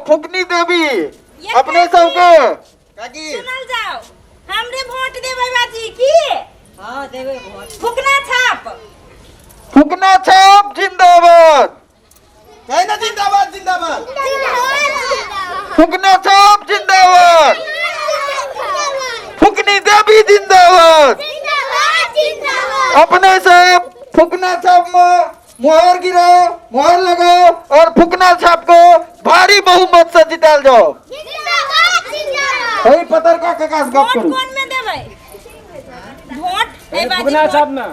फुकनी देवी अपने सबके। काकी सुनल जाओ, हमरे वोट देबै बाजी की? हाँ, देबै वोट। फुकना छाप। फुकना छाप जिंदाबाद। कहीं ना जिंदाबाद जिंदाबाद। फुकना छाप जिंदाबाद। फुकनी देवी जिंदाबाद। अपने सब फुकना छाप में मोहर गिराओ, मोहर लगाओ और फुकना छाप को भारी बहुमत से जिताल जाओ। वही पत्रकार काका से गप वोट करू। कोन में देबै वोट? ए बाजी, फुकना वोट। छाप में।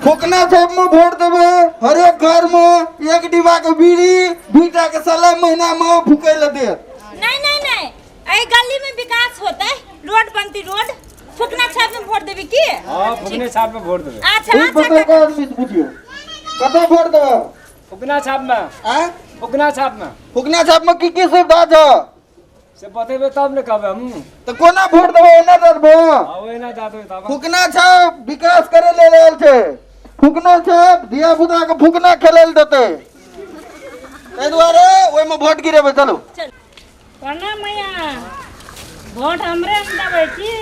फुकना छाप में वोट देबै। हरेक घर में एक डिब्बा के बीड़ी, 2टा के सलाह महीना में फुकै ल देत। नहीं नहीं नहीं, एहि गली में विकास होतै, रोड बनती, रोड। फुकना छाप में वोट देबी की? हाँ, फुकने छाप में वोट देबै। अच्छा, ई अच्छा, पत्रकार आदमी से पूछियो कतऽ वोट देबै? फुकना छाप में। आँय? फुकना छाप में। फुकना छाप में की की सुविधा छ से बतेबे तब ने कहबै हम। तऽ कोना वोट देबै? ओना देबै? हाँ, ओहिना जा देबै तब। फुकना छाप विकास करे लेल आयल छै। फुकना छाप धिया पुता के फुकना खेलै लए देतै, ताहि दुआरे ओहिमे वोट गिरेबै। चलू। प्रणाम मैया, वोट हमरे ने देबै की?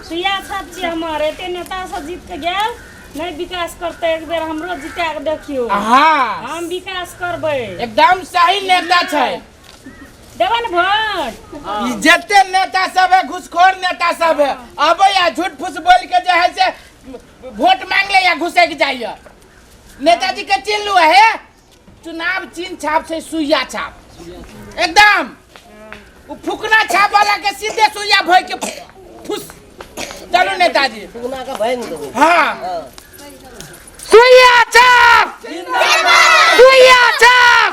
सुइया छाप छी हमर। एते नेता सब जीत के गेल, नहीं विकास करते, एक बेर हमरो जिता के देखियो। हाँ, हम विकास करबै। एकदम सही नेता छै। देबै ने वोट? ई जते नेता सब है, घुसखोर नेता सब है, अबै आ झूठ फूस बोल के जे है से वोट मांग ले या घुसक जाइए। नेताजी के चिन्ह लू है, चुनाव चिन्ह छाप छै सुइया छाप। एकदम उ फुकना छाप वाला के सीधे सुइया भय के फुस। चलू नेताजी, फुकना के भय ने देबै। हाँ। हाँ। सुइया छाप, सुइया छाप,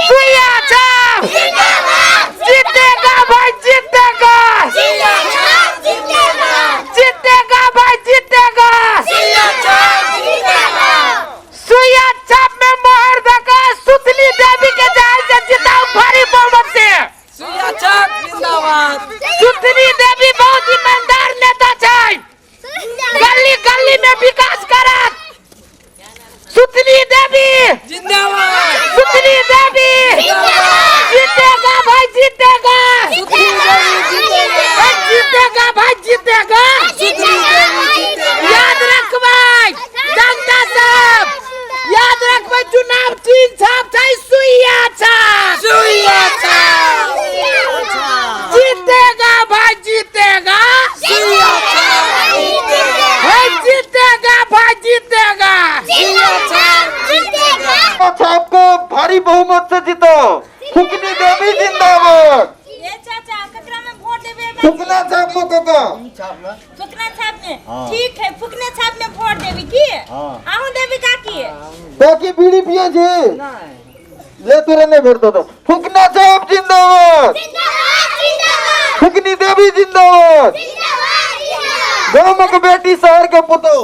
सुइया छाप जीतेगा भाई, जीतेगा, जीतेगा भाई, जीतेगा। सुइया छाप में मोहर धका सुतली देवी के जाल से जिताओ भारी बहुमत से। सुइया छाप जिंदाबाद। सुतली देवी बहुत ईमानदार नेता छै, गली गली में विकास करत। सुतली देवी जिंदाबाद। सुतली देवी जीतेगा भाई, जीतेगा। सुतली देवी जीतेगा। ए, जीतेगा भाई, जीतेगा। सुतली देवी जीतेगा। याद रखबै जनता सब, याद रखबै, चुनाव चिन्ह छाप छै सुइया छाप। सुइया छाप जीतेगा भाई, जीतेगा। सुइया छाप भाई जीतेगा, भाई जीतेगा। सुइया छाप जीतेगा। छाप को भारी बहुमत से जीतो। फुकनी देवी जिंदाबाद। ए चाचा, ककरा में वोट देबै बाजी? फुकना छाप में कका। फुकना छाप में? ठीक है, फुकने छाप में वोट देबी की? हाँ। अहूँ देबी काकी? काकी बीड़ी पिए छी ले, तोरा नहीं भेटतो तो। फुकना छाप जिंदाबाद। फुकनी देवी जिंदाबाद। गाँव के बेटी, शहर के पुतो,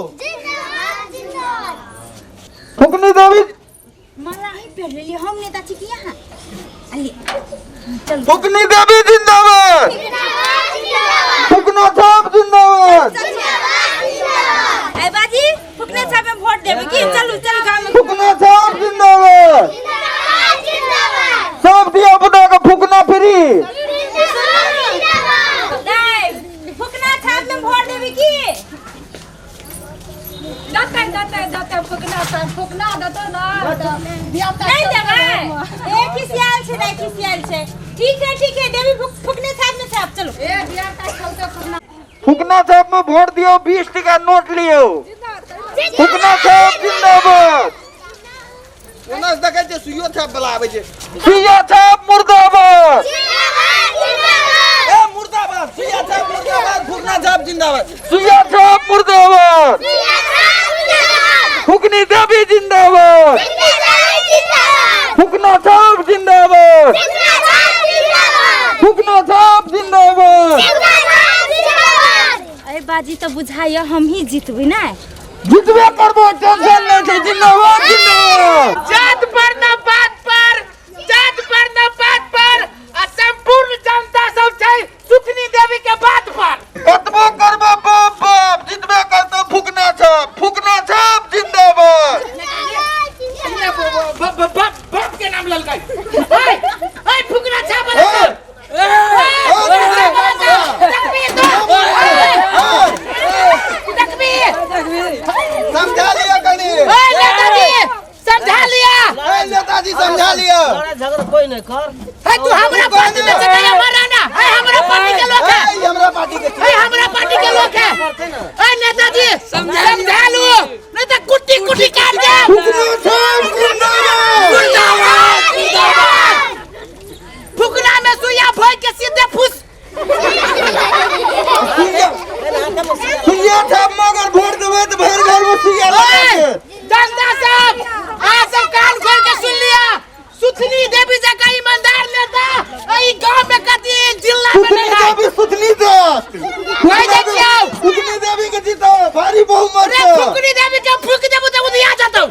फुकनी देवी। मला ही पहन लेली, हम नेता छी की यहाँ अली चल। फुकनी देवी जिंदाबाद। फुकना छाप जिंदाबाद। ए बाजी, फुकने छाप में वोट देबी की? चलू चलू गाँव में। फुकना छाप जिंदाबाद। सब दिया पुता के फुकना फ्री। दाई, फुकना छाप में वोट देबी की? दतै दतै दतै फुकना छाप, फुकना दतौ ना। नहीं देबै? ए खिसियाल छै दाई, खिसियाल छै। ठीक है ठीक है, देवी फुकने छाप में छाप। चलो। ए बिहार का चलते फुकना। फुकना छाप में वोट दियो, 20 टका नोट लियो। फुकना छाप जिंदाबाद। ओना से देखै छियै सुइयो छाप वाला आबै छै। सुइया छाप मुर्दाबाद। ए मुर्दाबाद, सुइया छाप मुर्दाबाद, फुकना छाप जिंदाबाद। सुइया छाप मुर्दाबाद। फुकनी देवी जिंदाबाद। फुकना छाप जिंदाबाद। फुकना छाप जिंदाबाद। अरे बाजी, तो बुझाइए हम ही जीतबै ना? जितबे करबो, टेंशन नहीं छै। जिंदाबाद जिंदाबाद। जात पर न पात पर, जात पर न पात पर, आ संपूर्ण जनता सब छै सुखनी देवी के बात पर। कतबो करबो बाप बाप, जितबे करतो फुकना छाप। फुकना छाप जिंदाबाद। बाप बाप के नाम ललका। कोई नहीं कर। हे तू हमरा पार्टी में से नहीं मारा ना। हे हमरा पार्टी के लोग है। ए, हमरा पार्टी के हे हमरा पार्टी के लोग है। ए नेताजी समझा लू, नहीं तो कुट्टी कुट्टी काट दे। फुकना छाप जिंदाबाद। मुर्दाबाद जिंदाबाद। फुकना में सुइया भोज के सीधे फुस। सुइया छाप में अगर वोट देबै तऽ भरि घर में सुइया लगा के। जनता सब आ सब कान खोल के सुन लिया, सुथनी देवी जका ईमानदार नेता एहि गांव में कथी जिला में सुथनी नहीं है। देवी सुथनी देत। कहि दै छियौ। फुकनी देवी के जीतो भारी बहुमत अरे से। फुकनी देवी के फूक देबू तऽ उधिया जतौ।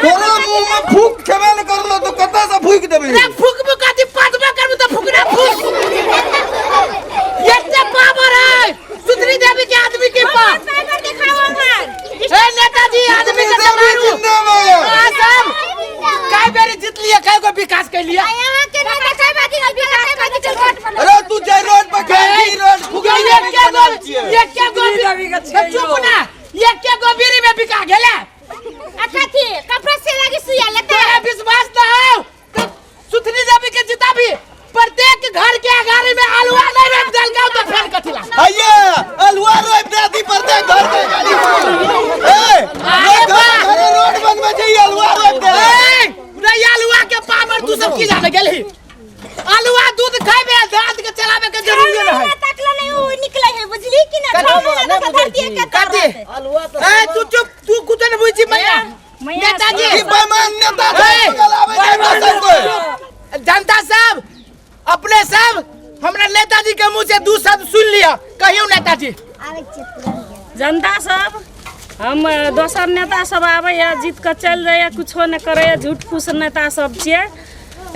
तोरा मुंह में फूक खेबे न करलो तो कतऽ से फूक देबी? रे फूकबू कथी पदबे करबू तऽ फुकना फूक। एते पावर है सुथनी देवी के आदमी के पास। पावर देखाओ हमर। ए नेताजी आदमी सुथनी के देवी मारू। जिंदाबाद। आ सब कई बेर जीत लिया, कई गो विकास कर लिया। यहाँ के नेता कई बाकी विकास करके चल रोड पर। अरे तू जाय रोड पर खाई रोड फुकनी देवी के बनल छियै। एक गो चुप ना, एक गो बीड़ी में बिका गेला। आ कथी कपड़ा से लागी सुइया लेते। तोरा विश्वास न हो तो सुथनी देवी के जिता भी प्रत्येक घर के अगाड़ी में आलुआ नहीं रोप देलकौ तो फेर कथी ला। हैया आलुआ रोप दे दी प्रत्येक घर के अगाड़ी में। ए अरे घर घरे रोड बनबै छै आलुआ रोप दे। ए रे आलुआ के पावर तू सब की जाने गेलही? आलुआ दूध खाइबे दांत के चलाबे के जरूरी नहीं है। ताकला नहीं उ निकले है बुझली कि ना? कथी? छौ महीना तक धरती के कथी? आलुआ तो ए तू चुप, तू कुछ नहीं बुझी मैया। मैया नेताजी ई बेईमान नेता ए, सब आबै छै सब कोई। जनता सब अपने सब हमरा नेताजी के मुंह से दू शब्द सुन लिया। कहियो नेताजी। जनता सब हम दोसर नेता सब आबैया जीत के चलि जाइए, कुछो नहि करैया, झूठ फूस नेता सब छियै।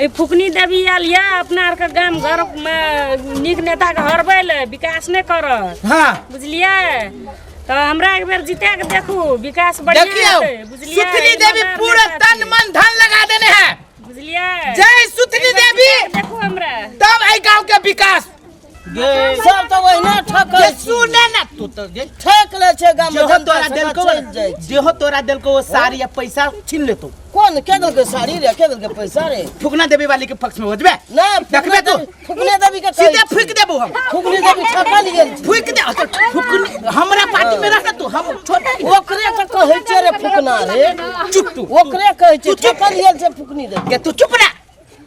ई फुकनी देवी आयल यऽ अपना आरके गाम घरमे नीक नेताके हरबै लए, विकास नहि करत। हाँ बुझलियै? तऽ हमरा एक बेर जीते के देखू विकास बढ़िया देखियो हेतै, बुझलियै? सुथनी देवी ईमानदार पूरा नेता तन छियै। मन धन लगा देने है। बुझलियै? जय सुथनी एक बेर देवी। जीते के देखू हमरा। तब एहि गांव के विकास। सब तऽ ओहिना ठकै जे सुने ना तू तो जे ठक ले छै गाम में जेहो जनता तोरा सब देलको चलि जाइ छै। जेहो तोरा देलको वो साड़ी या पैसा छीन लेतो। कोन के देलकै साड़ी रे, के देलकै पैसा रे? फुकना देवी वाली के पक्ष में हो जबे ना देखबे तू। फुकने देवी के सीधे कहै छी। फूक देबो हम। फुकनी देवी ठकल गेल छै। फूक दे तो फुकनी हमरा पार्टी में रह ना तू, हम छोटा ओकरे तऽ कहै छै रे फुकना रे। चुप तू। ओकरे कहै छै ठकल गेल छै फुकनी देवी। के तू चुप रह,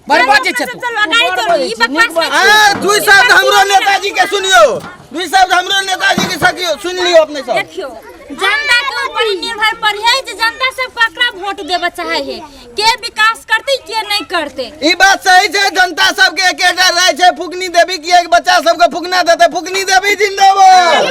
बर्बाद छै तू। चल गाड़ी चलू ई बकवास नहीं। आ दुई शब्द हमरो नेताजी के सुनियो, दुई शब्द हमरो नेताजी के सकियो सुन लियो अपने सब। देखियो जनता के ऊपर ही निर्भर पर है जे जनता सब ककरा वोट देबे चाहे है, के विकास करते के नहीं करते। ई बात सही छै, जनता सबके एकेटा राय छै फुकनी देवी की एक बच्चा सबके फुकना देते। फुकनी देवी जिंदाबाद।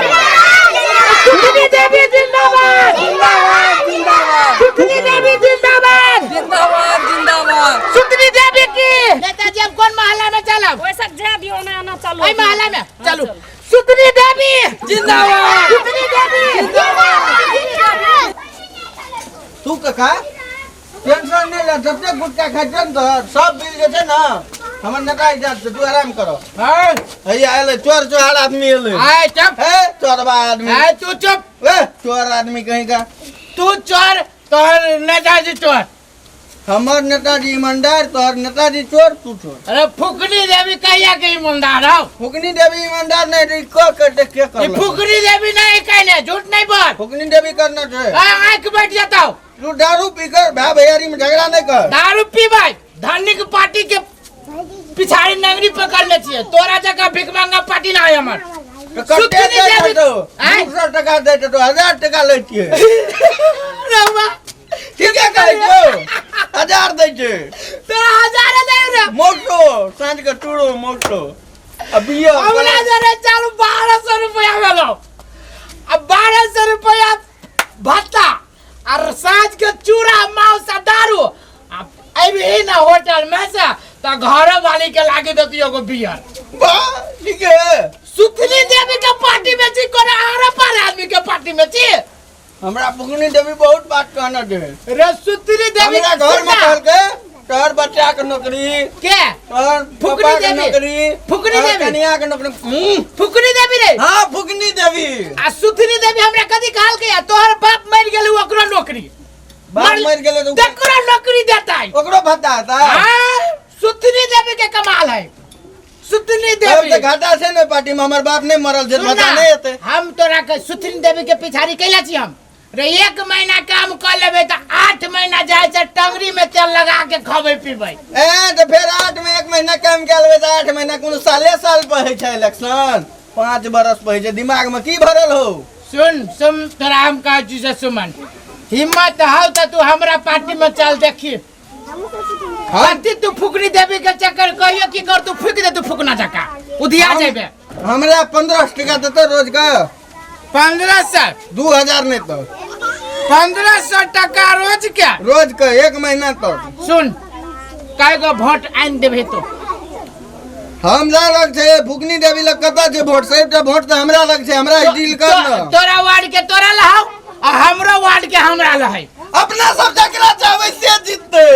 सुथनी देवी जिंदाबाद। जिंदाबाद जिंदाबाद। सुथनी देवी जिंदाबाद। जिंदाबाद जिंदाबाद। सुथनी देवी की। नेताजी हम कौन मोहल्ला में चलब? ओहि सब जा दियो ना ना चलू एहि मोहल्ला में चलू। सुथनी देवी जिंदाबाद। सुथनी देवी जिंदाबाद। तू काका टेंशन नहीं ले, जते गुटखा खाइ छै ने तऽ सब बिल जे छै ने हमर नेता जात छै, तू आराम करो। हां हैया एलै चोर चोहार आदमी एलै। आय चुप। हे चोरबा आदमी। आय तू चुप। ए चोर आदमी कहीं का। तू चोर तोहर नेताजी चोर। हमर नेताजी ईमानदार, तोहर नेताजी चोर, तू चोर। अरे फुकनी देवी कहिया के ईमानदार हो? फुकनी देवी ईमानदार नहीं रे, क के देख के कर। ई फुकनी देवी नहीं कहने, झूठ नहीं बोल। फुकनी देवी करना छै। आंख बैठ जाता। तू दारू पीकर भाई भैयारी में झगड़ा नहीं कर। दारू पीबै धनिक पार्टी के पिछाड़ी नंगरी पकड़ ले छियै, तोरा जगह भीख मांगा पार्टी ना है हमर। तो कते सुथनी दै देवी छौ? आँय? 200 टका दै छौ, 1000 टका लै छियै। रहुआ ठीके कहै छौ, 1000 दै छै। तोरा 1000 दै रे। मोटो साँझ के टूरो मोटो आ बियर हमरा जरे चालू 1200 रुपया भेलौ। आ 1200 रुपया भत्ता और साँझ के चूड़ा मांस आ दारू। आ अबही ना होटल में से त घर वाली के लागी देतियो एगो बियर। वाह ठीक है। सुथनी देवी के पार्टी में छी, कोना आरो पार आदमी के पार्टी में छी। हमरा फुकनी देवी बहुत बात कहना दे। रे सुथनी देवी हमरा घर में कहलकै तोहर बच्चा के नौकरी के तोहर फुकनी पापा के देवी। नौकरी, फुकनी तोहर देवी। कनिया के नौकरी। फुकनी देवी रे। हाँ फुकनी देवी। आ सुथनी देवी हमरा कथी कहलकै, तोहर बाप मरि गेलै ओकरो नौकरी। बाप मरि गेलै तऽ तकरो नौकरी देतै, ओकरो भत्ता हेतै। हाँ। सुथनी देवी के कमाल है सुथनी तब देवी तऽ घाटा छै ने पार्टी में हमर बाप नहि मरल छै सुन मजा ना, नहि एतै हम तोरा के सुथनी देवी के पिछाड़ी कैला छी हम रे एक महीना काम कर लेबै तऽ 8 महीना जाइ छै टंगरी में तेल लगा के खबै पीबै ए तऽ फेर 8 में 1 महीना काम कए लेबै तऽ 8 महीना कोनो साले साल पर होइ छै इलेक्शन 5 बरस पर होइ छै दिमाग में की भरल हो सुन सुन तोरा हम कहै छी से सुमन हिम्मत हौ तऽ तू हमरा पार्टी में चल देखी पार्टी तू फुकनी देवी के चक्कर कहियो की कर तू फूक दे तू फुकना जका उधिया जेबे हमरा 1500 टका देतो रोज का 1500 2000 नहीं तो 1500 टका रोज के रोज के 1 महीना तक सुन काय गो वोट आनि देबे तो हमरा लग छै फुकनी देवी लग कतऽ छै वोट सबटा वोट तऽ हमरा लग छै हमरा डील कर न तोरा वार्ड के तोरा लहाउ आ हमरो वार्ड के हमरा लहै अपना सब जकरा चाहबै से जीततै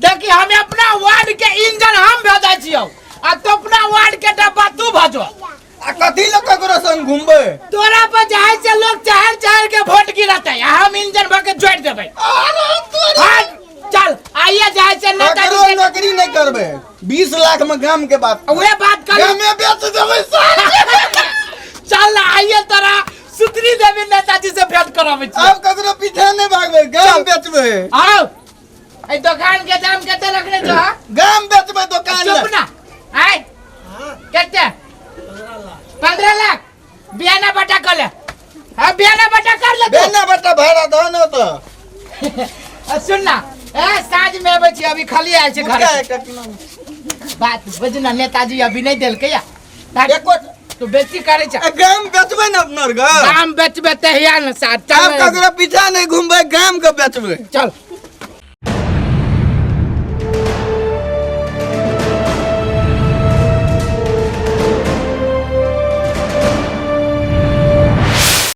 देखी हम अपना वार्ड के इंजन हम भेजै छियौ आ तू अपना वार्ड के डब्बा तू भेजो आ कथी लग ककरो संग घुमबै तोरा पर जाय से लोग चहर चहर के वोट गिरतै आ हम इंजन भर के जोड़ देबै हाँ, चल आइए जाय से नेताजी ककरो से नौकरी नहीं करबै 20 लाख में गाम के बात उहे बात कर गामे बेच देबै सार चल ना आइए तोरा सुतरी देवी नेताजी से भेंट कराबै छी आब ककरो पीछे नहीं भागबै गाम बेचबै आओ एहि दुकान के दाम कते रखने छो हाँ? गाम बेचबै दुकान चुप ना आय कते 15 लाख बियाना बटा कर ले हाँ बियाना बटा कर ले तू बेना बटा भाड़ा दहो न तऽ आ, सुन ना ए साँझ में अबै छी अभी खाली आयल छै घर गुटखा एकटा किना बात बुझ ना नेताजी अभी नहीं देलकै या एको तू बेसी करे छ ए, गाम बेचबै ने अपना आर ग गाम बेचबे तहिया न साथ आब चल ककरो पीछा नहीं घुमबै गाम के बेचबै चल